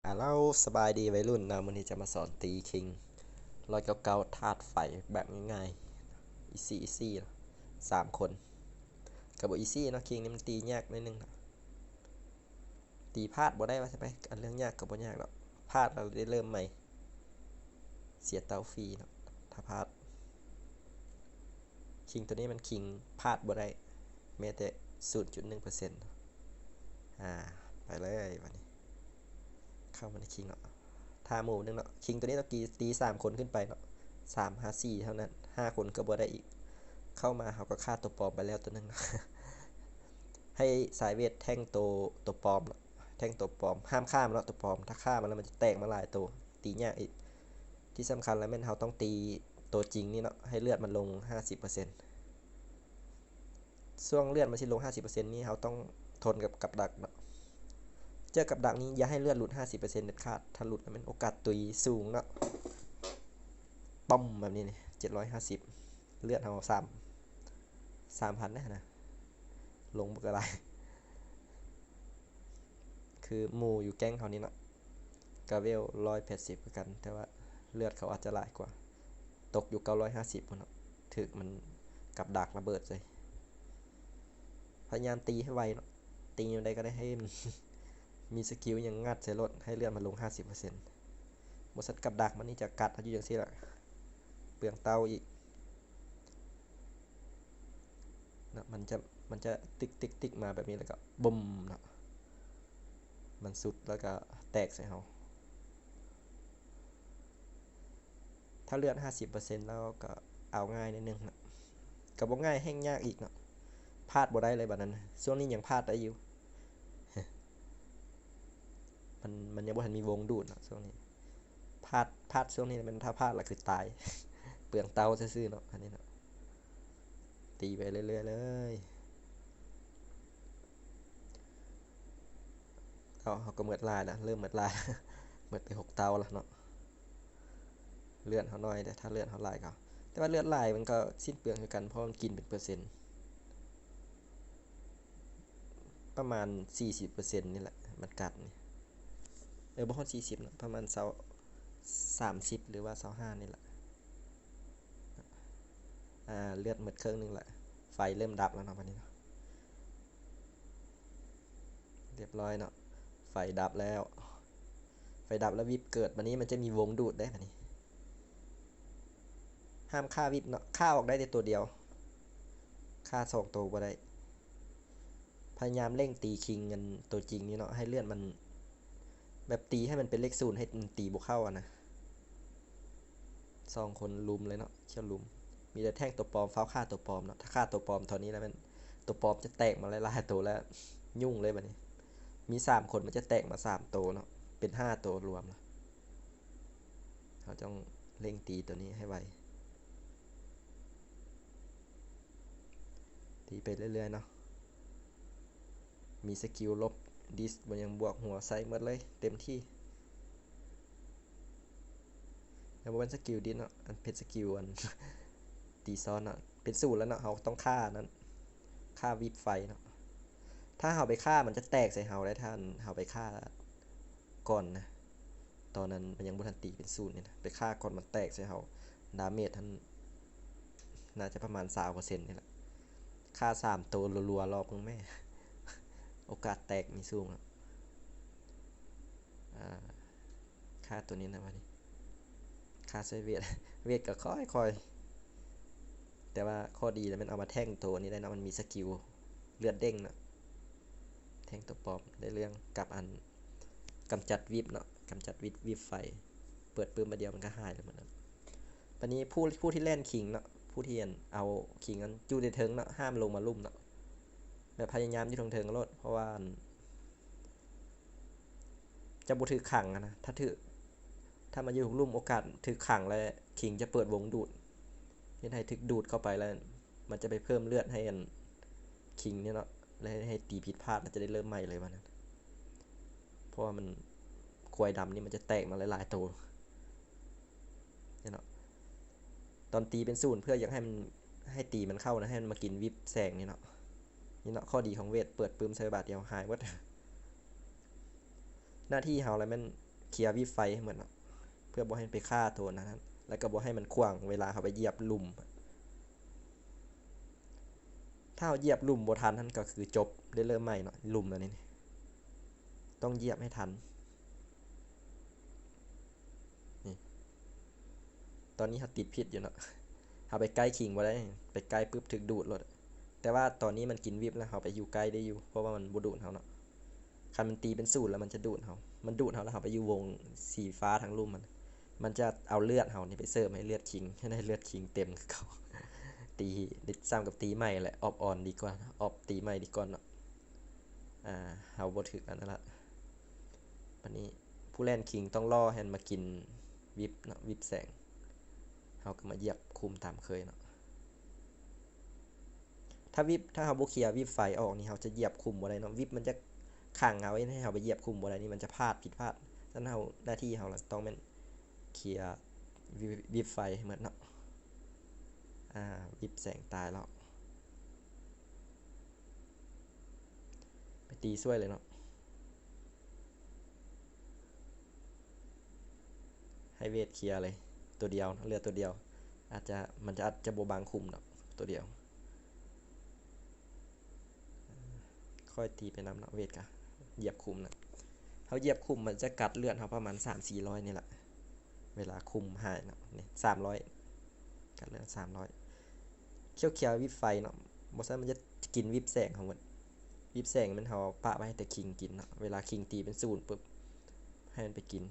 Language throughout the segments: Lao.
ອາໂຫຼ ສະບາຍດີໄວລຸ້ນເນາະ, ມື້ນີ້ຈະມາສອນຕີຄິງຮ້ອຍເກົ້າເກົ້າທາດໄຟແບບງ່າຍໆ ອີຊີ ອີຊີເນາະ, ສາມຄົນ ກະບໍ່ອີຊີເນາະ, ຄິງນີ້ມັນຕີຍາກໜ້ອຍໜຶ່ງເນາະ, ຕີພາດບໍ່ໄດ້ວ່າຊັ້ນໄປ, ອັນເລື່ອງຍາກກະບໍ່ຍາກດອກ, ພາດແລ້ວໄດ້ເລີ່ມໃໝ່ ເສຍເຕົ້າຟຣີເນາະ ຖ້າພາດ. ຄິງໂຕນີ້ມັນຄິງພາດບໍ່ໄດ້ແມ້ແຕ່ສູນຈຸດໜຶ່ງເປີເຊັນ. ອາ ໄປເລີຍບາດນີ້, ເຂົ້າມາໃນຄິງເນາະ, ຖ້າໝູ່ໜຶ່ງເນາະ, ຄິງໂຕນີ້ຕ້ອງຕີ ຕີສາມຄົນຂຶ້ນໄປເນາະ, ສາມຫາສີ່ເທົ່ານັ້ນ, ຫ້າຄົນກະບໍ່ໄດ້ອີກ. ເຂົ້າມາເຮົາກະຂ້າໂຕປອມໄປແລ້ວໂຕໜຶ່ງເນາະ, ໃຫ້ສາຍເວດແທ່ງໂຕ ໂຕປອມເນາະ, ແທ່ງໂຕປອມ ຫ້າມຂ້າມັນເນາະ ໂຕປອມ, ຖ້າຂ້າມັນແລ້ວມັນຈະແຕກມາຫຼາຍໂຕ ຕີຍາກອີກ. ທີ່ສຳຄັນແລ້ວແມ່ນເຮົາຕ້ອງຕີໂຕຈິງນີ້ເນາະ ໃຫ້ເລືອດມັນລົງຫ້າສິບເປີເຊັນ. ຊ່ວງເລືອດມັນຊິລົງຫ້າສິບເປີເຊັນນີ້ ເຮົາຕ້ອງທົນກັບກັບດັກເນາະ, ເຈີກັບດັກນີ້ຢ່າໃຫ້ເລືອດຫຼຸດຫ້າສິບເປີເຊັນເດັດຂາດ, ຖ້າຫຼຸດແລ້ວແມ່ນໂອກາດຕຸຍສູງເນາະ. ປຶ້ມ ແບບນີ້ນີ້ ເຈັດຮ້ອຍຫ້າສິບ ເລືອດເຮົາສາມ ສາມພັນເດ້ຫັ້ນນະ, ລົງບໍ່ກະຫຼາຍ. ຄືໝູ່ຢູ່ແກ້ງເຮົານີ້ເນາະ ກະເວວຮ້ອຍແປດສິບຄືກັນ, ແຕ່ວ່າເລືອດເຂົາອາດຈະຫຼາຍກວ່າ, ຕົກຢູ່ເກົ້າຮ້ອຍຫ້າສິບພຸ້ນເນາະ, ຖືກມັນກັບດັກລະເບີດໃສ່. ພະຍາຍາມຕີໃຫ້ໄວເນາະ, ຕີແນວໃດກະໄດ້ໃຫ້ມັນມີສະກິວຫຍັງງັດໃສ່ໂລດ ໃຫ້ເລືອດມັນລົງຫ້າສິບເປີເຊັນ. ບໍ່ຊັ້ນກັບດັກມັນນີ້ຈະກັດເຮົາຢູ່ຈັ່ງຊີ້ລະ, ເປືອງເຕົ້າອີກ. ເນາະ ມັນຈະ ມັນຈະຕິກໆໆມາແບບນີ້ ແລ້ວກະບຶ້ມເນາະ, ມັນສຸດແລ້ວກະແຕກໃສ່ເຮົາ. ຖ້າເລືອດຫ້າສິບເປີເຊັນແລ້ວກະເອົາງ່າຍໜ້ອຍໜຶ່ງເນາະ, ກະບໍ່ງ່າຍແຮ່ງຍາກອີກເນາະ, ພາດບໍ່ໄດ້ເລີຍບາດນັ້ນ. ຊ່ວງນີ້ຍັງພາດໄດ້ຢູ່ ມັນ ມັນຍັງບໍ່ທັນມີວົງດູດເນາະ ຊ່ວງນີ້. ພາດ ພາດຊ່ວງນີ້ແມ່ນ ຖ້າພາດລະຄືຕາຍ ເປືອງເຕົ້າຊື່ໆເນາະ ອັນນີ້ເນາະ. ຕີໄປເລື້ອຍໆເລີຍ. ເອົາ ເຮົາກະໝົດຫຼາຍລະ ເລີ່ມໝົດຫຼາຍ ໝົດໄປຫົກເຕົ້າລະເນາະ. ເລືອດເຮົາໜ້ອຍເດ້ ຖ້າເລືອດເຮົາຫຼາຍກະ ແຕ່ວ່າເລືອດຫຼາຍມັນກະສິ້ນເປືອງຄືກັນ ເພາະມັນກິນເປັນເປີເຊັນ. ປະມານສີ່ສິບເປີເຊັນນີ້ແຫຼະ ມັນກັດນີ້. ເອີ ບໍ່ຮອດສີ່ສິບເນາະ ປະມານຊາວ ສາມສິບ ຫຼືວ່າຊາວຫ້ານີ້ແຫຼະ. ອາ ເລືອດໝົດເຄິ່ງໜຶ່ງລະ ໄຟເລີ່ມດັບແລ້ວເນາະ ບາດນີ້ເນາະ. ຮຽບຮ້ອຍເນາະ ໄຟດັບແລ້ວ ໄຟດັບແລ້ວວິບເກີດ. ບາດນີ້ມັນຈະມີວົງດູດເດ້ ບາດນີ້ ຫ້າມຂ້າວິບເນາະ ຂ້າອອກໄດ້ແຕ່ໂຕດຽວ ຂ້າສອງໂຕບໍ່ໄດ້. ພະຍາຍາມເລັ່ງຕີຄິງອັນໂຕຈິງນີ້ເນາະ ໃຫ້ເລືອດມັນ ແບບຕີໃຫ້ມັນເປັນເລກສູນ ໃຫ້ມັນຕີບໍ່ເຂົ້າຫັ້ນນະ. ສອງຄົນລຸມເລີຍເນາະ ຂຽວລຸມ ມີແຕ່ແທ່ງໂຕປອມ ຟ້າວຂ້າໂຕປອມເນາະ. ຖ້າຂ້າໂຕປອມເທົ່ານີ້ແລ້ວແມ່ນ ໂຕປອມຈະແຕກມາຫຼາຍໆໂຕ ແລ້ວຫຍຸ້ງເລີຍບາດນີ້. ມີສາມຄົນ ມັນຈະແຕກມາສາມໂຕເນາະ ເປັນຫ້າໂຕລວມລະ. ເຮົາຕ້ອງເລັ່ງຕີໂຕນີ້ໃຫ້ໄວ ຕີໄປເລື້ອຍໆເນາະ. ມີສະກິວລົບ ດິສ ບໍ່ຫຍັງ ບວກຫົວ ໃສ່ໝົດເລີຍ ເຕັມທີ່. ແລ້ວບໍ່ແມ່ນສະກິວດິສເນາະ ອັນເປັນສະກິວອັນຕີຊ້ອນເນາະ ເປັນສູນແລ້ວເນາະ. ເຮົາຕ້ອງຂ້ານັ້ນ ຂ້າວິບໄຟເນາະ. ຖ້າເຮົາໄປຂ້າມັນຈະແຕກໃສ່ເຮົາໄດ໋ ຖ້າເຮົາໄປຂ້າກ່ອນນະ. ຕອນນັ້ນມັນຍັງບໍ່ທັນຕີເປັນສູນນີ້ນະ ໄປຂ້າກ່ອນມັນແຕກໃສ່ເຮົາ ດາເມດຫັ້ນໜ້າຈະປະມານຊາວເປີເຊັນນີ້ແຫຼະ. ຂ້າສາມໂຕລັວໆ ລອບເບິ່ງແມ້ ໂອກາດແຕກມີສູງ. ອາ ຂ້າໂຕນີ້ນະ ບາດນີ້ຂ້າໃສ່ເວດ ເວດກະຄ່ອຍໆ ແຕ່ວ່າຂໍ້ດີລະແມ່ນເອົາມາແທ່ງໂຕນີ້ໄດ້ເນາະ ມັນມີສະກິວເລືອດເດ້ງເນາະ. ແທ່ງໂຕປອມໄດ້ເລື່ອງກັບອັນກຳຈັດວິບເນາະ ກຳຈັດວິບ ວິບໄຟ ເປີດປຶ້ມບາດດຽວມັນກະຫາຍເລີຍໝົດ. ບາດນີ້ຜູ້ ຜູ້ທີ່ແລ່ນຄິງເນາະ ຜູ້ທີ່ອັນເອົາຄິງອັນຢູ່ແຕ່ເທິງເນາະ ຫ້າມລົງມາລຸ່ມເນາະ ແບບພະຍາຍາມຢູ່ເທິງໆໂລດ ເພາະວ່າອັນ ຈະບໍ່ຖືກຂັງຫັ້ນນະ ຖ້າຖືກ ຖ້າມາຢູ່ລຸ່ມໂອກາດຖືກຂັງ ແລະ ຄິງຈະເປີດວົງດູດ ເຮັດໃຫ້ຖືກດູດເຂົ້າໄປ ແລະ ມັນຈະໄປເພີ່ມເລືອດໃຫ້ອັນຄິງນີ້ເນາະ ແລະ ເຮັດໃຫ້ຕີຜິດພາດ ແລະ ຈະໄດ້ເລີ່ມໃໝ່ເລີຍບາດນັ້ນ. ເພາະວ່າມັນ ຄວາຍດຳນີ້ມັນຈະແຕກມາຫຼາຍໆໂຕ ນີ້ເນາະ. ຕອນຕີເປັນສູນ ເພື່ອຢາກໃຫ້ມັນ ໃຫ້ຕີມັນເຂົ້ານະ ໃຫ້ມັນມາກິນວິບແສງນີ້ເນາະ. ນີ້ເນາະ ຂໍ້ດີຂອງເວດ ເປີດປຶ້ມໃສ່ບາດດຽວຫາຍໝົດ. ໜ້າທີ່ເຮົາລະແມ່ນ ເຄຍວິບໄຟໃຫ້ໝົດເນາະ ເພື່ອບໍ່ໃຫ້ໄປຄາໂຕນັ້ນ ແລ້ວກໍບໍ່ໃຫ້ມັນຂວາງເວລາເຮົາໄປຢຽບລຸ່ມ. ຖ້າເຮົາຢຽບລຸ່ມບໍ່ທັນຫັ້ນກໍຄືຈົບ ໄດ້ເລີ່ມໃໝ່ເນາະ ລຸ່ມອັນນີ້ນີ້ ຕ້ອງຢຽບໃຫ້ທັນ. ນີ້ ຕອນນີ້ເຮົາຕິດຜິດຢູ່ເນາະ ເຮົາໄປໃກ້ຄິງບໍ່ໄດ້ ໄປໃກ້ປຶບຖືກດູດໂລດ. ແຕ່ວ່າຕອນນີ້ມັນກິນວິບແລ້ວ ເຮົາໄປຢູ່ໃກ້ໄດ້ຢູ່ ເພາະວ່າມັນບໍ່ດູດເຮົາເນາະ. ຄັນມັນຕີເປັນສູນແລ້ວມັນຈະດູດເຮົາ ມັນດູດເຮົາແລ້ວເຮົາໄປຢູ່ວົງສີຟ້າທາງລຸ່ມມັນ ມັນຈະເອົາເລືອດເຮົານີ້ໄປເສີມໃຫ້ເລືອດຄິງ ໃຫ້ໄດ້ເລືອດຄິງເຕັມຄືເກົ່າ. ຕີ ຊ້ຳກັບຕີໃໝ່ແຫຼະ ອອບອອນດີກວ່າ ອອບຕີໃໝ່ດີກວ່າເນາະ. ອ່າ ເຮົາບໍ່ຖືກອັນນັ້ນລະ ບັດນີ້ຜູ້ແລ່ນຄິງຕ້ອງລໍໃຫ້ມັນມາກິນວິບເນາະ ວິບແສງ ເຮົາກໍມາຢຽບຄຸມຕາມເຄີຍເນາະ. ຖ້າວິບ ຖ້າເຮົາບໍ່ເຄຍວິບໄຟອອກນີ້ ເຮົາຈະຢຽບຄຸມບໍ່ໄດ້ເນາະ ວິບມັນຈະຂັງເຮົາ ເຮັດໃຫ້ເຮົາໄປຢຽບຄຸມບໍ່ໄດ້ນີ້ ມັນຈະພາດ ຜິດພາດ. ສະນັ້ນເຮົາ ໜ້າທີ່ເຮົາລະຕ້ອງແມ່ນເຄຍວິບ ວິບໄຟໃຫ້ໝົດເນາະ. ອ່າ ວິບແສງຕາຍແລ້ວ ໄປຕີຊ່ວຍເລີຍເນາະ. ໃຫ້ເວດເຄຍເລີຍ ໂຕດຽວ ເຫຼືອໂຕດຽວ ອາດຈະ ມັນຈະ ອາດຈະບໍ່ບັງຄຸມດອກ ໂຕດຽວ. ຄ່ອຍຕີໄປນຳເນາະ ເວດກະຢຽບຄຸມນະ ເຮົາຢຽບຄຸມມັນຈະກັດເລືອດເຮົາປະມານສາມສີ່ຮ້ອຍນີ້ລະ ເວລາຄຸມຫາຍເນາະ. ນີ້ສາມຮ້ອຍ ກັດເລືອດສາມຮ້ອຍ. ເຄຍວິບໄຟເນາະ ບໍ່ຊັ້ນມັນຈະກິນວິບແສງເຮົາໝົດ. ວິບແສງແມ່ນເຮົາປະໄວ້ໃຫ້ແຕ່ຄິງກິນເນາະ ເວລາຄິງຕີເປັນສູນປຶບ ໃຫ້ມັນໄປກິນ.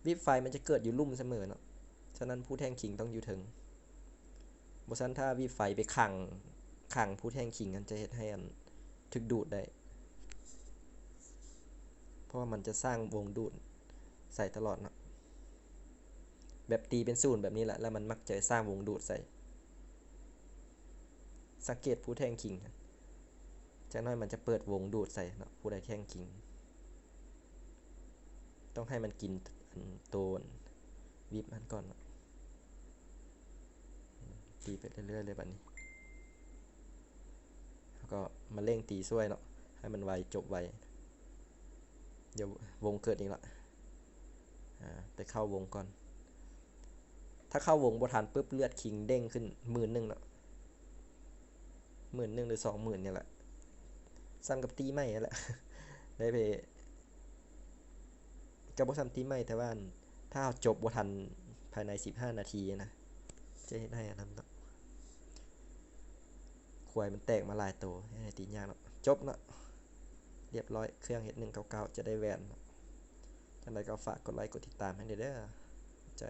ວິບໄຟມັນຈະເກີດຢູ່ລຸ່ມສະເໝີເນາະ ສະນັ້ນຜູ້ແທ່ງຄິງຕ້ອງຢູ່ເທິງ. ບໍ່ຊັ້ນຖ້າວິບໄຟໄປຂັງ ຂັງຜູ້ແທ່ງຄິງຫັ້ນ ຈະເຮັດໃຫ້ອັນ ຖືກດູດໄດ້ ເພາະວ່າມັນຈະສ້າງວົງດູດໃສ່ຕະຫຼອດເນາະ. ແບບຕີເປັນສູນແບບນີ້ແຫຼະ ແລ້ວມັນມັກຈະສ້າງວົງດູດໃສ່. ສັງເກດຜູ້ແທ່ງຄິງ ຈັກໜ້ອຍມັນຈະເປີດວົງດູດໃສ່ເນາະ ຜູ້ໃດແທ່ງຄິງ. ຕ້ອງໃຫ້ມັນກິນອັນ ໂຕວິບຫັ້ນກ່ອນເນາະ. ຕີໄປເລື້ອຍໆເລີຍບັດນີ້ ແລ້ວກໍມາເລັ່ງຕີຊ່ວຍເນາະ ໃຫ້ມັນໄວ ຈົບໄວ. ດຽວວົງເກີດອີກລະ ອ່າ ໄປເຂົ້າວົງກ່ອນ. ຖ້າເຂົ້າວົງບໍ່ທັນປຶບ ເລືອດຄິງເດ້ງຂຶ້ນໝື່ນໜຶ່ງເນາະ ໝື່ນໜຶ່ງຫຼືສອງໝື່ນນີ້ແຫຼະ ສ່ຳກັບຕີໃໝ່ຫັ້ນແຫຼະ ໄດ້ໄປ ກໍບໍ່ສ່ຳຕີໃໝ່ ແຕ່ວ່າ ອັນ ຖ້າເຮົາຈົບບໍ່ທັນພາຍໃນສິບຫ້ານາທີນະ ຈະເຮັດໃຫ້ອັນນັ້ນເນາະ ຄວາຍມັນແຕກມາຫຼາຍໂຕ ເຮັດໃຫ້ຕີຍາກເນາະ. ຈົບເນາະ ລຽບຮ້ອຍ ເຄື່ອງເຮັດໜຶ່ງເກົ້າເກົ້າ ຈະໄດ້ແຫວນເນາະ. ຈັ່ງໃດກໍຝາກກົດໄລກົດຕິດຕາມໃຫ້ແດ່ເດີ ຂອບໃຈ.